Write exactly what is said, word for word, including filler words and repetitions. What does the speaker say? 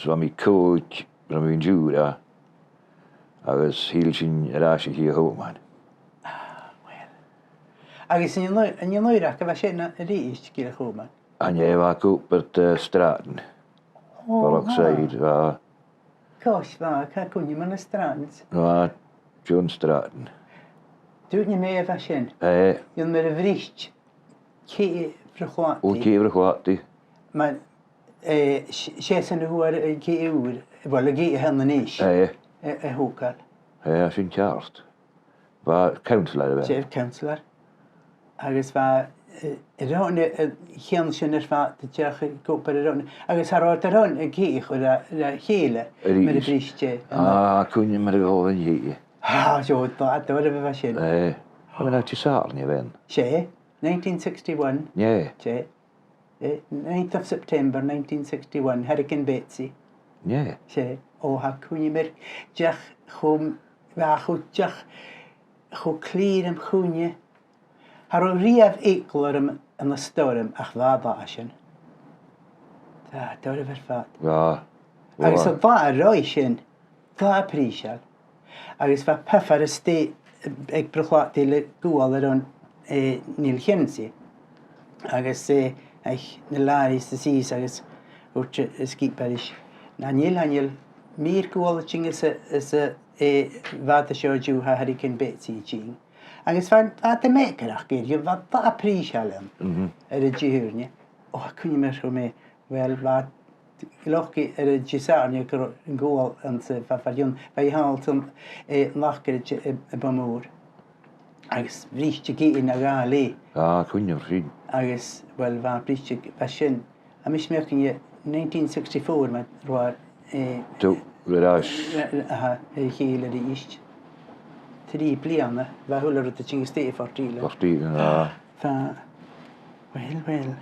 Bha mi còig, bha mi an-diugh, agus thill sinn air ais a Chì a' Chomainn. Ah, well. Agus an e an, an e an uair aca a bha sin a-rithist, Cì a' Chomainn? An e, bha e ag obair do Stratton. Ò, bha. Bha. Gosh, bha, chan eil cuimhne agam air na Strattons. Bha, John Stratton. Dùin mi a bha sin. Eh. Dùin mi a bhris Cì Bhrochlaidh. Ò, Cì Bhrochlaidh. Mar, eh, s-, 's e sin a fhuair, eh, Cì Ùr, well, a' Chì a th' ann a-nis. Eh. Eh, a thogail. Eh, sin ceart. Bha councillor a bh' ann. 'S e councillor. Agus bha, eh, a' roinn, eh, a' cheann sin air fad, a' dol gu obair a' roinn. Agus tha rud a' roinn a' Chì a chur ri, ri chèile, mar a bhris e. Ah, cuimhne mar a dh'fhalbh an Chì. Ah, seo, dà, dà, a bha sin. Eh, I mean, a' Disathairne a bh' ann. 'S e, nineteen sixty-one. Yeah. 'S e. Eh, ninth of September nineteen sixty-one, Hurricane Betsy. Yeah. 'S e, ò, tha cuimhne agam air, dìreach cho, bha e cho, dìreach cho clìor nam chuimhne. Cha robh riamh eagal orm ann an stoirm ach bha an là sin. Tha, tha e doirbh air fad. Bha. Agus an là roimhe sin, bha e prìseil. Agus bha puffer a-staigh aig Bruach Chladaich le gual air an, eh, Neil Kinsey. Agus, eh, aig na lorries a-staigh agus thuirt an sgiobair ris, "Chan eil, chan eil mìr gual a' tighinn às a, às a, eh, bhàta seo an-diugh, tha Hurricane Betsy a' tighinn." Agus bha, bha iad a' meacarachd air, bha, bha prìseil ann, mhm, air an Dihaoine. Ò, tha cuimhne agam air, cho math, well, bha, lucky air an Disathairne gun robh an gual anns a' puffer, bha e a' falbh anns an, eh, an acraid, eh, a bu mhòr. Agus bhris e gèin a dhà leth. Ah, cuimhne agam air sin. Agus, well, bha e briste, bha sin, tha mise a' smaoineachadh gur e nineteen sixty-four, mar a bha, eh, Tog e air ais. Aha, a' chèile a-rithist. Trì bliadhna, bha a h-uile rud a' tighinn a-staigh à Port Ìle. Port Ìle, ah. Tha, well, well.